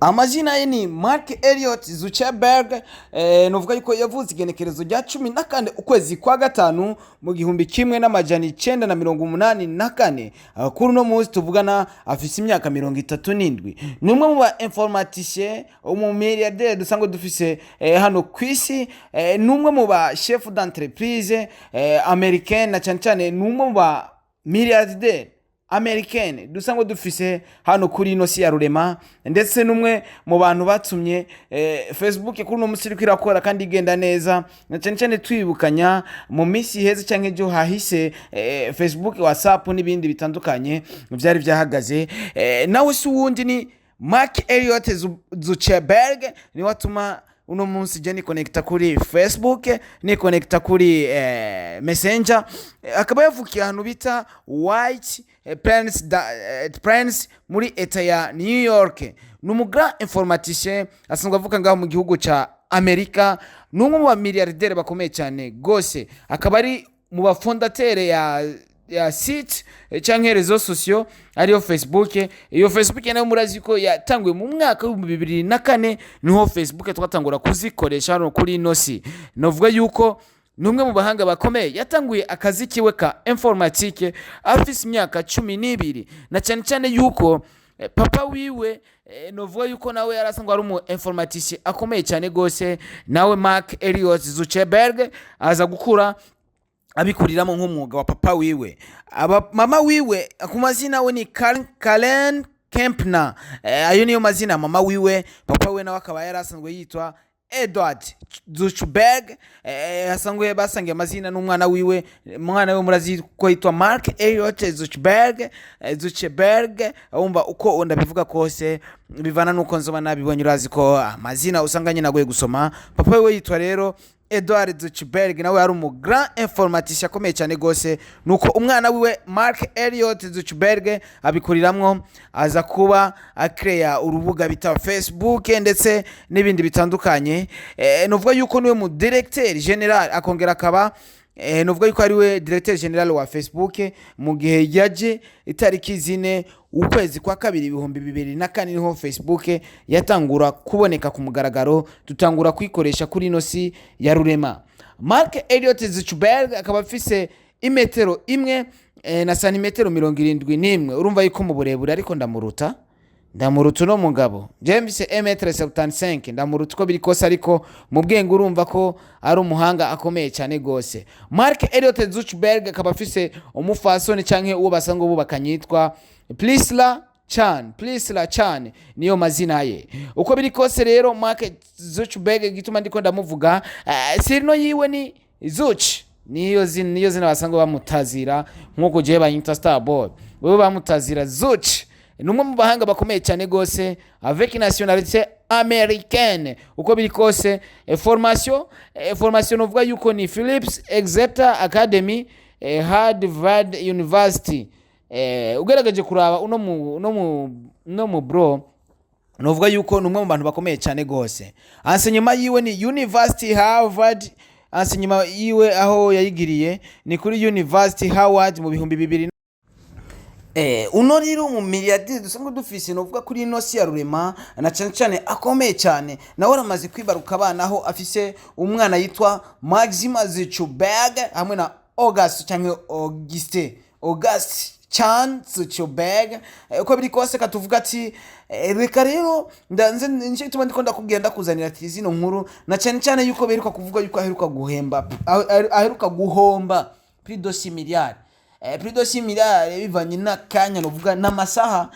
Amazina ye ni Mark Elliot Zuckerberg. Novuga yuko yavutse igenekerezo rya 14 ukwezi kwa gatanu mu 1984. Kuri uno munsi tuvugana afise imyaka 37. Ni umwe mu ba informaticien, umu milliardaire dusanzwe dufise hano ku isi. Ni umwe mu ba chef d'entreprise américain, na cyane cyane ni umwe mu ba milliardaire américaine dusanzwe dufise hano kuri ino si ya rurema, ndetse n'umwe mu bantu batumye Facebook kuri uno munsi iriko irakora kandi igenda neza, na cyane cyane twibukanya mu minsi iheze cyangwa ejo hahise, Facebook, WhatsApp n'ibindi bitandukanye byari byahagaze. Nawe si uwundi, ni Mark Elliot Zuckerberg. Niwe atuma uno munsi je nikonekita kuri Facebook, nikonekita kuri Messenger. Akaba yavukiye ahantu bita White Plains, Plains muri eta ya New York. Ni umu grand informaticien, asanzwe avuka ngaho mu gihugu ca Amerika. Ni umwe mu bamiliyardere bakomeye cyane gose, akaba ari mu ba fondateur ya site canke réseaux sociaux ariyo Facebook. Iyo Facebook nayo murazi ko yatanguye mu mwaka w'2004, niho Facebook twatangura kuzikoresha hano kuri ino si. Novuga yuko ni umwe mu bahanga bakomeye. Yatanguye akazi kiwe ka informatique afise imyaka 12, na cyane cyane yuko papa wiwe, novuga yuko nawe yari asanzwe ari umu informaticien akomeye cyane gose. Nawe Mark Elliot Zuckerberg aza gukura abikuriramo nk'umwuga wa papa wiwe. Aba mama wiwe ku mazina we ni Karen Kempner. Ayo niyo mazina mama wiwe. Papa wiwe nawe akaba yari asanzwe yitwa Edward Zuckerberg. Asanzwe basangiye amazina n'umwana wiwe. Umwana wiwe murazi ko yitwa Mark Elliot Zuckerberg. Zuckerberg, wumva uko ndabivuga kose bivana nuko nzoba nabibonye. Urazi ko amazina usanga nyine agoye gusoma. Papa wiwe yitwa rero Edward Zuckerberg, nawe yari umu grand informaticien akomeye cyane gose. Nuko umwana wiwe Mark Elliot Zuckerberg abikuriramwo, aza kuba akreya urubuga bita Facebook ndetse n'ibindi bitandukanye. Nuvuga yuko niwe mu directeur général, akongera akaba nuvuga yuko ari we directeur général wa Facebook mu gihe yaje itariki 4 ukwezi kwa kabiri 2004, niho Facebook yatangura kuboneka ku mugaragaro, dutangura kuyikoresha kuri ino si ya rurema. Mark Elliot Zuckerberg akaba afise imetero 1 na santimetero 71. Urumva yuko mu burebure ariko ndamuruta uno mugabo. Jewe mfise 1m75, ndamuruta uko biri kose, ariko mu bwenge urumva ko ari umuhanga akomeye cyane gose. Mark Elliot Zuckerberg akaba afise umufasoni canke uwo basanzwe bubakanye yitwa Priscilla Chan. Priscilla Chan niyo mazina ye. Uko biri kose rero, Mark Zuckerberg, gituma ndiko ndamuvuga, surnom yiwe ni Zuck. Niyo zina basanzwe bamutazira, nkuko jewe banyita Starboy, wewe bamutazira Zuck. Ni umwe mu bahanga bakomeye cyane gose avec nationalité américaine. Uko biri kose, formation novuga yuko ni Phillips Exeter Academy, Harvard University. Ugerageje kuraba uno mu bro, novuga yuko ni umwe mu bantu bakomeye cyane gose. Enseignement yiwe ni University Harvard. Enseignement yiwe aho yayigiriye ni kuri University Howard mu 2000. Uno rero mu milliardaire dusanzwe dufise, novuga kuri ino si ya rurema, na cyane cyane akomeye cyane, nawe aramaze kwibaruka abana, aho afise umwana yitwa Maxima Zuckerberg hamwe na August cyangwa Auguste, August Chan Zuckerberg. Uko biri kose, katuvuga ati reka rero ndanze nicyo gituma ndiko ndakubwira, ndakuzanira ati zino nkuru, na cyane cyane yuko beruka kuvuga yuko aheruka guhemba, aheruka guhomba plus de 6 milliards, plus de 6 milliards, bivanye n'akanya, novuga n'amasaha,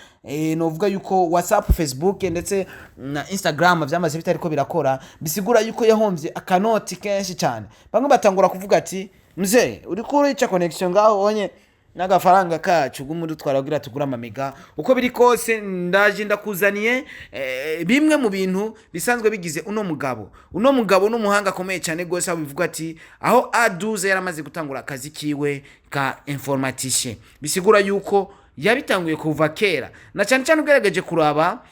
novuga yuko WhatsApp, Facebook ndetse na Instagram vyamaze bitariko birakora, bisigura yuko yahomvye akanoti kenshi cyane. Bamwe batangura kuvuga ati: "Mzee, uriko urica connection ngaho onye n'agafaranga kacu gumudutwara kugira tugure ama méga." Uko biri kose, ndaje ndakuzaniye bimwe mu bintu bisanzwe bigize uno mugabo. Uno mugabo n'umuhanga akomeye cyane gose, aho bivuga ati aho aduze yaramaze gutangura akazi kiwe ka informaticien, bisigura yuko yabitanguye kuva kera, na cyane cyane ugerageje kuraba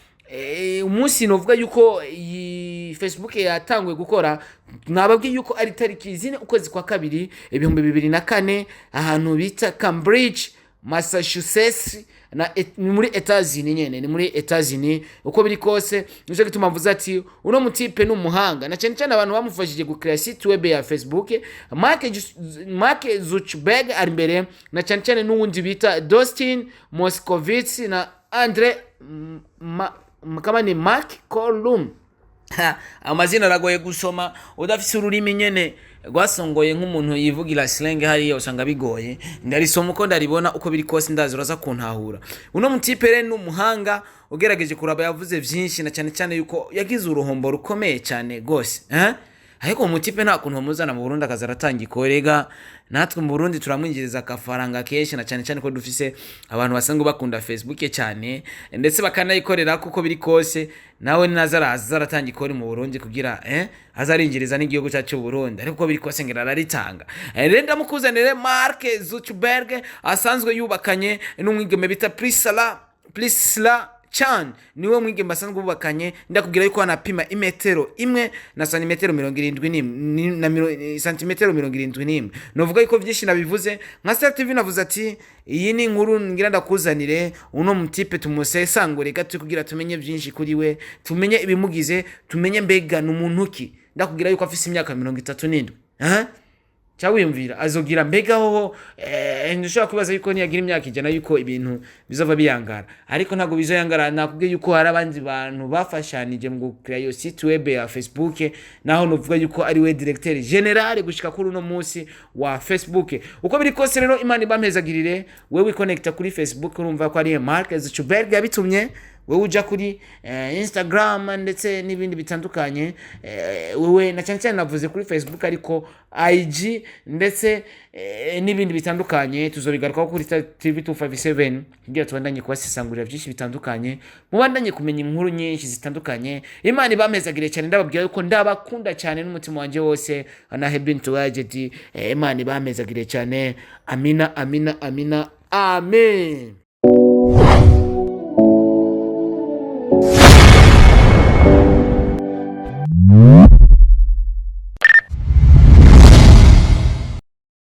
umunsi novuga yuko iyi Facebook yatanguye gukora, nababwiye yuko ari tariki 4 ukwezi kwa kabiri 2004, ahantu bita Cambridge. Massachusetts na ni muri Etats-Unis nyene, ni muri Etats-Unis. Uko biri kose, nico gituma mvuze ati uno mutipe ni umuhanga, na cyane cyane abantu bamufashije gukrea site web ya Facebook. Mark Zuckerberg ari imbere, na cyane cyane n'uwundi bita Dustin Moskovitz na Andre kama ni Mark Colum. Ha, amazina aragoye gusoma udafise ururimi nyene rwasongoye, nk'umuntu yivugira slang hariya usanga bigoye. Ndarisoma uko ndaribona. Uko biri kose, ndazi uraza kuntahura. Uno mutipe rero ni umuhanga, ugerageje kuraba yavuze vyinshi, na cyane cyane yuko yagize uruhombo rukomeye cyane gose, eh? Ariko uwo mutipe nta kuntu bamuzana mu Burundi akaza aratanga ikorega? Natwe mu Burundi turamwinjiriza akafaranga kenshi, na cyane cyane ko dufise abantu basanzwe bakunda Facebook cyane, ndetse bakanayikorera. Kuko biri kose, nawe naza araza aratanga ikori mu Burundi kugira azarinjiriza n'igihugu cyacu cy'u Burundi. Ariko uko biri kose ngira araritanga. Rero ndamukuzanire Mark Zuckerberg, asanzwe yubakanye n'umwigeme bita Priscilla Chan. Niwe mwigeme asanzwe bubakanye. Ndakubwira yuko anapima imetero 1 na santimetero 71 na santimetero 71. Novuga yuko byinshi nabivuze nka Star TV. Navuze ati iyi ni inkuru ngira ndakuzanire uno mutipe, tumusesangure gato kugira tumenye byinshi kuri we, tumenye ibimugize, tumenye mbega ni umuntu ki. Ndakubwira yuko afise imyaka 37, eh? Cyangwa wiyumvira azogira mbega hoho, ntushobora kwibaza yuko niyagira imyaka 100 yuko ibintu bizova biyangara, ariko ntabwo bizoyangara. Nakubwiye yuko hari abandi bantu bafashanije mu gukrea iyo site web ya Facebook, naho nuvuga yuko ari we directeur général gushika kuri uno munsi wa Facebook. Uko biri kose rero, Imana ibampezagirire. Wewe wiconnecta kuri Facebook, urumva ko ari Mark Zuckerberg yabitumye. Wewe uja kuri Instagram ndetse n'ibindi bitandukanye, wewe na cyane cyane navuze kuri Facebook, ariko IG ndetse n'ibindi bitandukanye tuzobigarukaho kuri Star TV 257 kugira tubandanye kubasesangurira byinshi bitandukanye, mubandanye kumenya inkuru nyinshi zitandukanye. Imana ibamezagire cyane. Ndababwira yuko ndabakunda cyane n'umutima wanjye wose. Anahebintu wajedi, Imana ibamezagire cyane. Amina, amina, amina, amen.